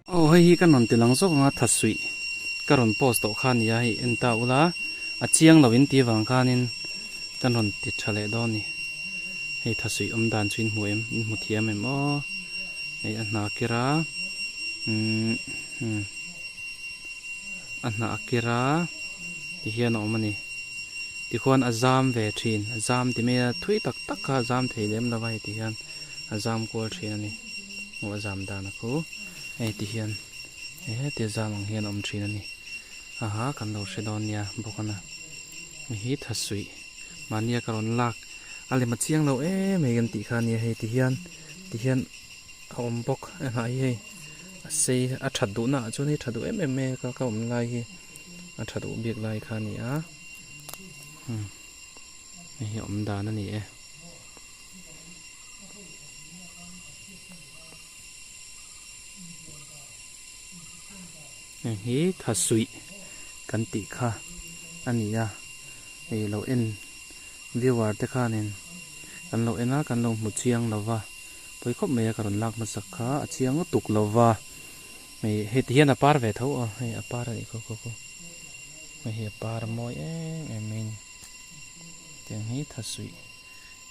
Aw hei hi ka rawn ti lang zawk ang a thasuih ka rawn post tawh kha a ni a hei en ta ula a chiang lo in tih vang khanin kan rawn ti tha leh dawn a ni hei thasuih awm dan chu in hmu em in hmu thiam em aw hei a hna ker a umm hmm a hnah a ker a ti hian a awm a ni tikhuan a zam ve thin a zam ti mai a thui tak tak kha a zam thei lem lo va hei ti hian. A zam kual thin a ni hmuh a zam dan a khu hei ti hian hetia zam ang hian a awm thin a ni aha kan lo hre dawn nia bawk a na hei hi thasuih mahnia ka rawn lak a lem a chiang lo em mai kan tih kha a nia hei ti hian ti hian a awm bawk a hnah hi hei a sei a that duh na ah chuan hei tha duh em em mai a ka awm lai hi a tha duh bik lai kha a ni a hei hi a awm dan a ni e. Heng hi thasuih kan tih kha a ni a, hei lo en viewer te khanin kan lo en a kan lo hmu chiang lo va, pawi khawp mai a ka rawn lak hmasak kha a chiang lutuk lo va, hei hei ti hian a par ve tho aw hei a par a nih khaw khaw khaw hei hi a par a mawi em em mai a ni tiang hi thasuih.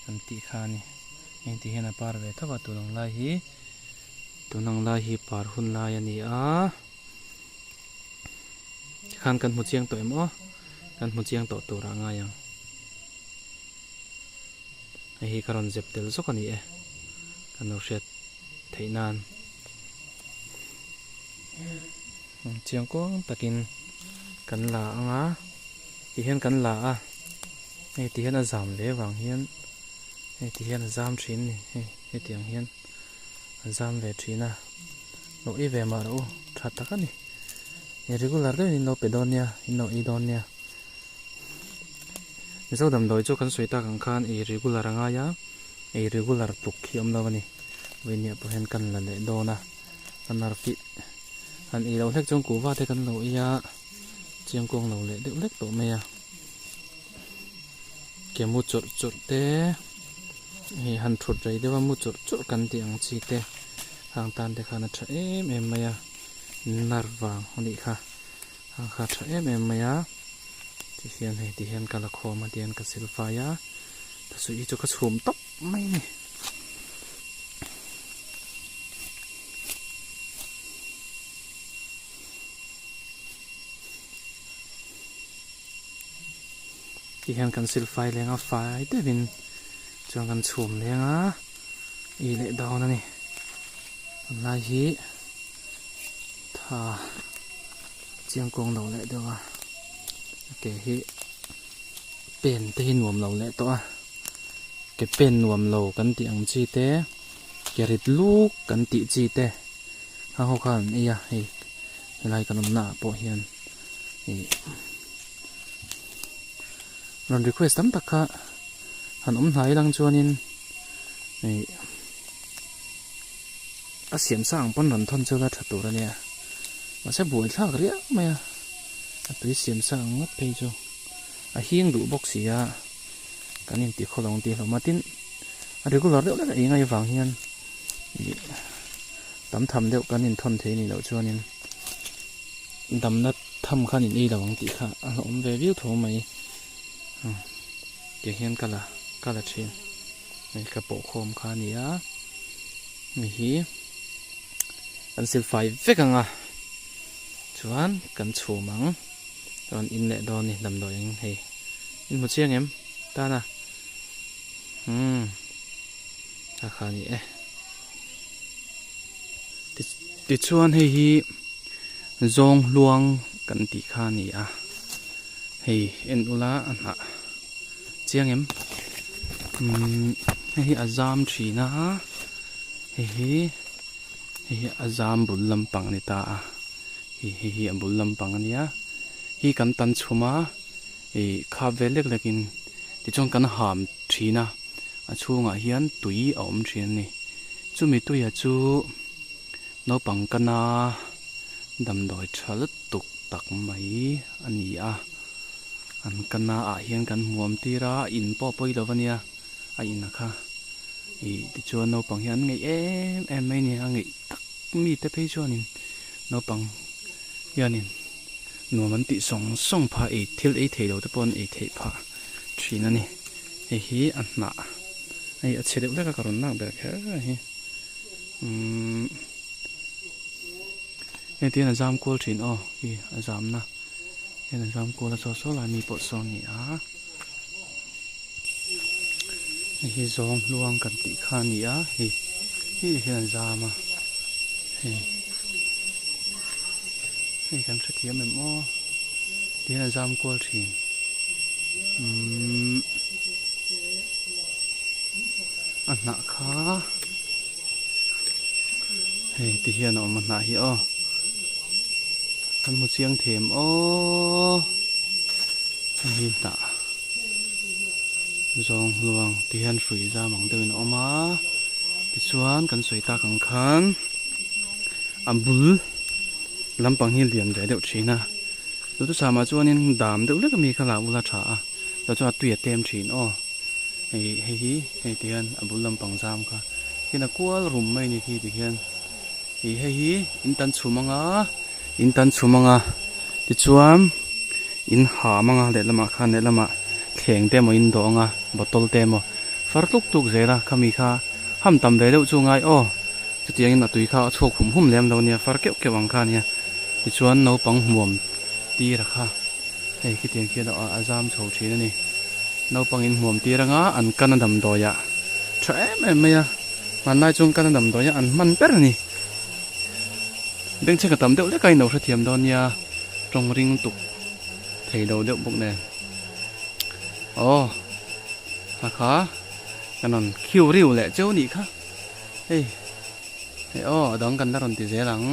Kan tih kha a ni. Heng tih hian a par ve tho a, tun ang lai hi tun ang lai hi par hun lai a ni a. Tikhan kan hmu chiang tawh em aw? Kan hmu chiang tawh turah a ngai ang. Hei hi ka rawn zep tel zawk a ni e. Kan lo hriat theih nan. Chiang kuang takin kan la ang a. Ti hian kan la a, hei ti hian a zam ve vang hian hei ti hian a zam thin a ni hei hetiang hian a zam ve thin a lo ei ve mah rawh u tha tak a ni regular deuhin in lo pe dawn nia in lo ei dawn nia Mizo damdawi chu kan sawi tak ang khan ei regular a ngai a ei regular tluk hi a awm lo a ni vawinia pawh hian kan la leh dawn a kan arfi han ei loh hlek chuan kuhva te kan lo ei a. Chiang kawng lo leh deuh lek tawh mai a ke mu chawrh chawrh te hei han thut rei deuh a mu chawrh chawrh kan tih ang chi te hang tan te khan a tha em em mai a nar vang a nih kha hang kha a tha em em mai a ti hian hei ti hian ka la khawm a tihian ka silfai a tasuih hi chu ka chhum tawp mai a ni. Ti hian kan silfai leng a fai deuhin chuan kan chhum leng a i leh dawn a ni tunlai hi tha chiang kuang lo leh deuh a ke hi pen te hi nuam lo leh tawh a ke pen nuam lo kan tih ang chi te ke rit luk kan tih chi te. A ho khan an ei a hei helai kan awmna ah pawh hian ih rawn request tam tak kha han awm hnai lang chuanin ih a siam sa ang pawn rawn thawn chu la tha tur a nia mahse buaithlak riau mai a a tui siam sa ang ngawt phei chu a hing duh bawk si a kan inti khawlawng tih hlawm a tin a regular deuh deuh ei ngai vang hian. Ih tam tham deuh kan inthawn thei anih loh chuanin damna tham khan in ei lo ang tih kha a hlauhawm ve viau tho mai tiang hian ka la ka la thin hei ka pawh khawm kha a ni a hei hi kan silfai vek ang a chuan kan chhum ang chuan in leh dawn a ni damdawi ang hei in hmu chiang em tana umm. A kha ni e. Tichuan hei hi zawng hluang kan tih kha a ni a. Hei en ula a hnah chiang em? Umm hei hi a zam thin a, hei hi hei hi a zam bul lampang a ni ta a. Hei hei hi a bul lampang a nia. Hi kan tan chhum a, ih khap vel lek lek in tichuan kan ham thin a. A chhungah hian tui a awm thin a ni. Chumi tuia chu naupang kana damdawi tha lutuk tak mai a ni a. An kana ah hian kan hmuam tir a, a in pawh a pawi lo a nia, a in a kha. Ih tichuan naupang hian an ngeih em em mai a ni, a ngeih tak mite phei chuanin. Naupang hianin nuam an tih sawng sawng phah ei thil ei thei lo te pawh an ei theih phah thin a ni. Hei hi a hnah hei a chhe deuh hlek a ka rawn lak ber kher hi umm hei tihian a zam kual thin aw khi a zamna hian a zam kual a saw saw lai mi pawh saw a ni a hei hi zawng hluang kan tih kha a ni a hei hei hian a zam a hei hei kan hrethiam em aw tihian a zam kual thin umm a hnah kha hei ti hian a awm a hnah hi aw kan hmu chiang them aw hei hi hnah zawng hluang ti hian hrui zam ang deuhin a awm a tichuan kan sawi tak ang khan a bul lampang hi lian ve deuh thin a duhthusam ah chuanin dam deuh hlek ami kha lah ula tha a tah chuan a tui a tlem thin aw. Hei hei hi hei ti hian a bul lampang zam kha tin a kual rum mai a ni khi ti hian ih hei hi in tan chhum anga in tan chhum anga tichuan in ham anga lehlamah khan lehlamah thleng te emaw in dawh anga bottle te emaw far tluk tluk zel a khami kha ham tam ve deuh chu ngai aw chutiangin a tui kha a chhuak hum hum lem lo ania far keuh keuh ang kha ania tichuan naupang hmuam tir a kha. Hei khitiang khian a zam chho thin a ni. Naupang in hmuam tir anga an kan a damdawi ah tha em em mai a, hmanlai chuan kan a damdawi ah an hman ber a ni. Bengchheng a tam deuh lek a in lo hrethiam dawn nia, tawng ring tuk thei lo deuh bawk nen. Aw a kha kan rawn khiu riu leh cheu nih kha, hei hei aw a dang kan la rawn ti zel ang.